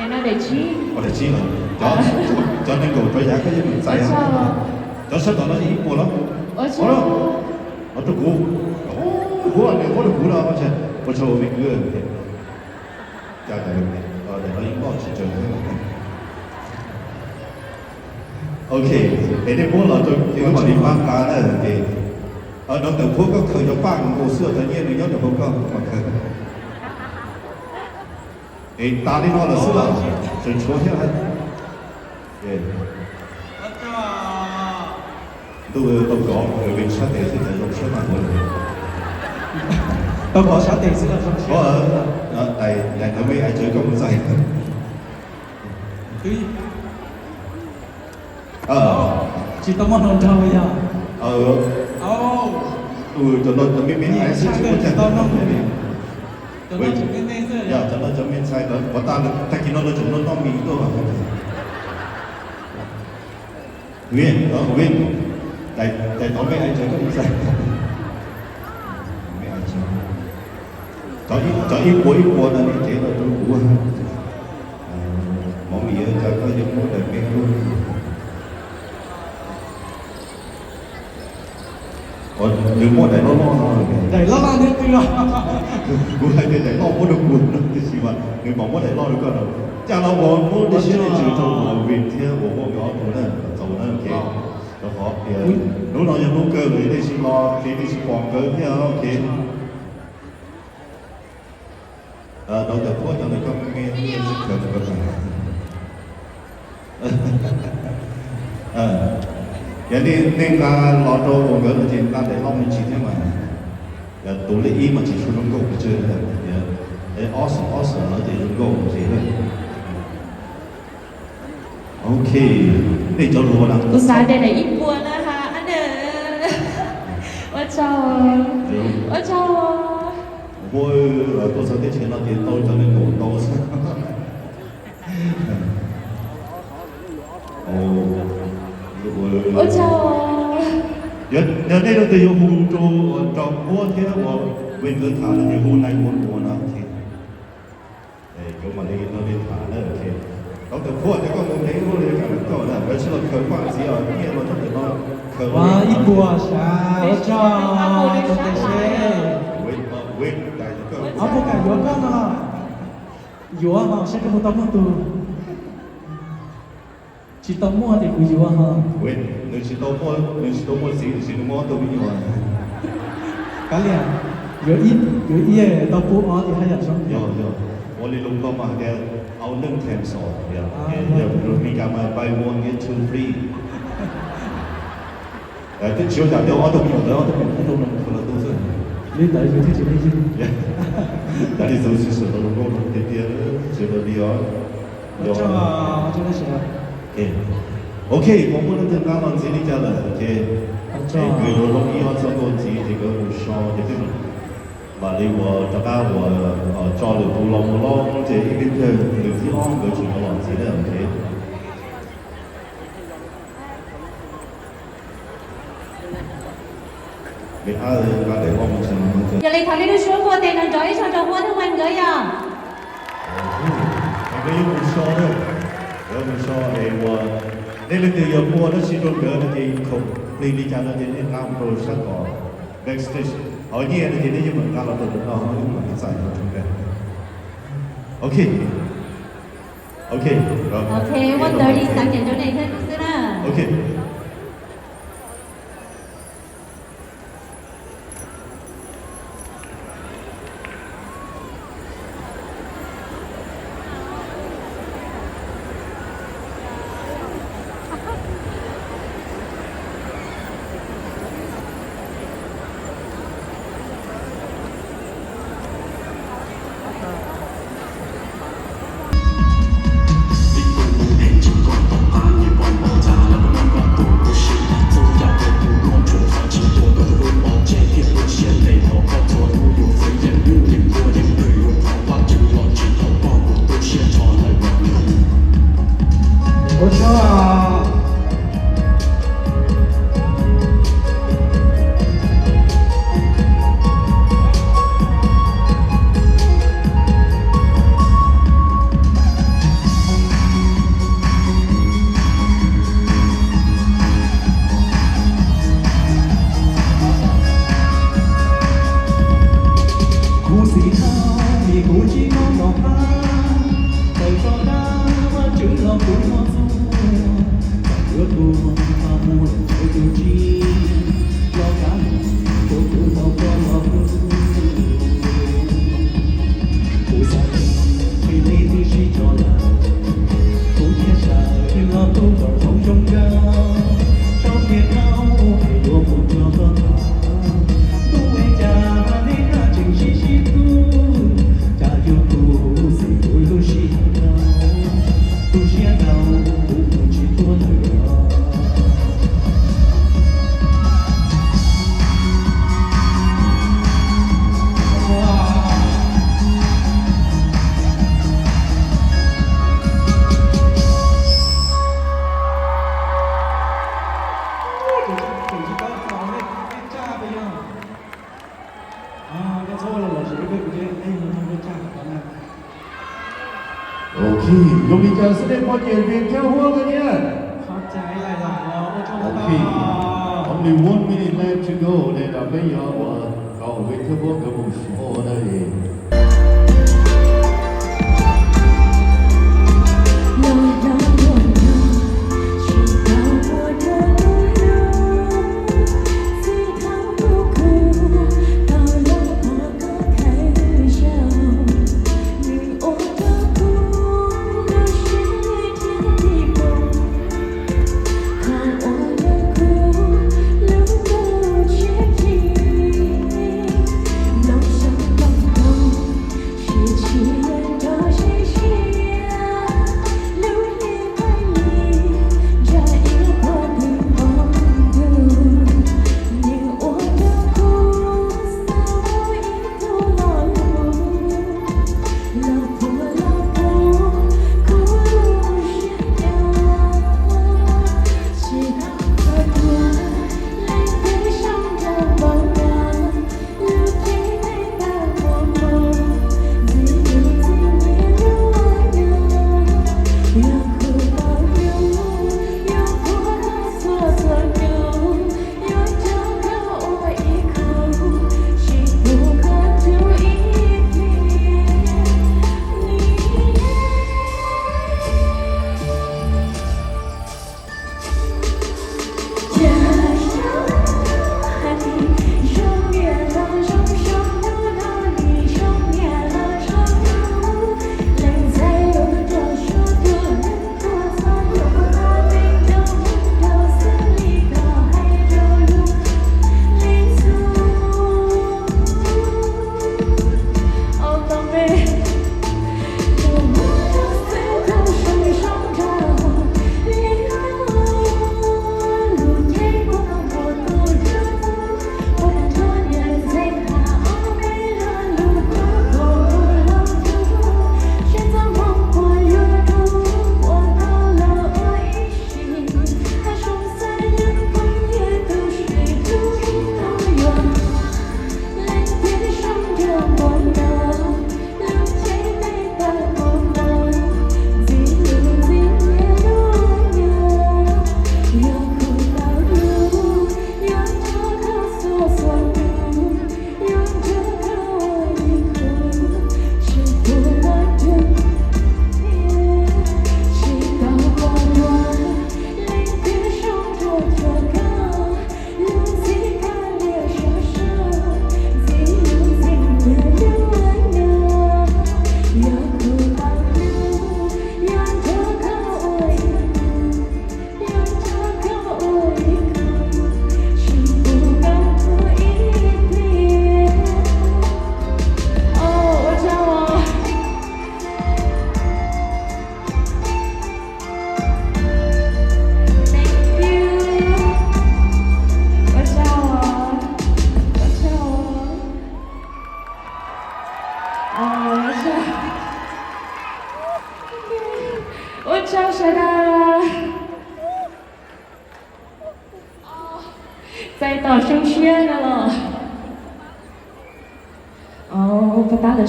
Ua daim tsib lawm. Cov, cov nees nkaum rov yav koj yeej mus txais. Cov sawv tom no yog ib puas los? Ua rau kuv. Huab, niam huab rau kuv no. Ua tsaug me kwv. Cas daim no ib loj tsis tsawg thiab. Ok, es nej muab los rau kuv mam li pab nqa na. Nov ntawm Phuab koj khaws cov paj nkaus xwb, cov nyiaj nws nyob ntawm hauv koj, koj mam khaws. Es tas li no lawm xwb los? Tseem tshuav thiab. Ntuj tau kov, sab tes xwb ces zoo siab mas ua li. Tau kov sab tes xwb los zoo siab. Daim ntawd me ai tsawv koj mus txais. Tsis tau muaj hlau nrog yog. Cov no cov me me ntxhais xwb tsis muaj cai tau noj li. Cov no cov me ntxhais, pov tas tag kis no lawv tseem noj noj mis tuaj. Vin, Vin, daim tod me ai tsawv koj mus txais. Cov ib puas ib puas no nej cev los rau kuv. Mov mis, cas koj yuav muab daim me luaj? Nws muab daim loj loj no. Daim loj loj thiab twg? Kuv hais tias daim loj muab rau kuv no tiam sis mas nws mam muab daim loj rau koj no. Cas los uas muab dej siab dej ntsws rau uas Vin thiab uas Huab nkawd ob tug na, txaus na, ok. Rau qhov tias hnub no yog hnub kawg li, dej siab los ces dej siab pom nkawd thiab, ok. Nov ntawm Huab cov ntawm koj me me xwb khaws mus koj tag. Yog nej nqa los rau uas nkawd no ces nqa daim loj me ntsis thiab mas. Yog tus lej ib mas tsis tshua zoo nkauj pes tsawg, ob xeem ob xeem no ces zoo nkauj ntsis. Ok, nej cov hluas na. Kuv xav tias daim ib puas na ha. Ua tsaug, ua tsaug. Huab, tuaj txog teb chaws no ces tau cov neeg nkaum ntau xwb. Ua tsaug. Yog nej leej twg yuav hu rau Huab thiab uas Vin nkawd tham no ces hu nine one one no. Kuv mam li nrog nej tham na, ok. Tau ntawm Huab ces koj mus ntev luaj li kam koj na, lawv sib los khaws paj ntxiv os, nyiaj los tau ntawm no khaws ib puas sav, ua tsaug, ua tsaug seb. Ob puas kam yuav koj no. Yuav ho saib koj mus tau muaj tus. Tsis tau muaj ces kuv yuav ho. Nws tsis tau muaj, nws tsis tau muaj txiv tiam sis nws muaj ob tug me nyuam. Kav liam, yuav ib, yuav ib tau pub ob li haj yam zoo. Yog, yog. Ua li lus Nplog mas hais tias au neej them xom, yog, yog Meskas mas buy one get two free. Twb tsis ua cas, twb ob tug me nyuam ntawd, ob tug me nyuam ntawd tus no tus no xwb. Li ntawd yus thiaj tsis li yus. Cas li txawv tsis sawv tau zoo nkauj no tiag tiag, tsis tau li os. Ok, puas muaj leej twg nqa los ntxiv li cas lawm? Ok, nkawd yuav zoo ib ob txoj nkauj ntxiv ces nkawd mus so ces peb mam li uas rov qab uas tso lwm tus los mus loj ces ib pliag lwm thib ob nkawd tseem yuav los ntxiv na, ok. Yog li thov nej lub suab ua tes nrov nrov ib zaug rau Huab thiab Vin nkawd yom. Nkawd yuav mus so na, nkawd mus so es uas nej leej twg yog muaj dab tsi rau nkawd no ces khoom plig li cas no ces nej nqa mus rau sab tom backstage. Hauv nyiaj no ces nej yeej meem nqa los rau ntawm no, yeej meem txais rau nkawd. Ok. Ok, ok, muab ntawd li xav cem rau nej thiab xwb na. Ok. Ua tsaug. Ok, yog li cas xwb nej pov ces Vias Khab Huab koj thiab. Ok, only one minute left to go, nej rov peb yuav ua kom Vias Khab Huab nkawd mus ua dab tsi. Ua tsaug sawv daws. Txais tos zoo siab no los. Puas tab lawv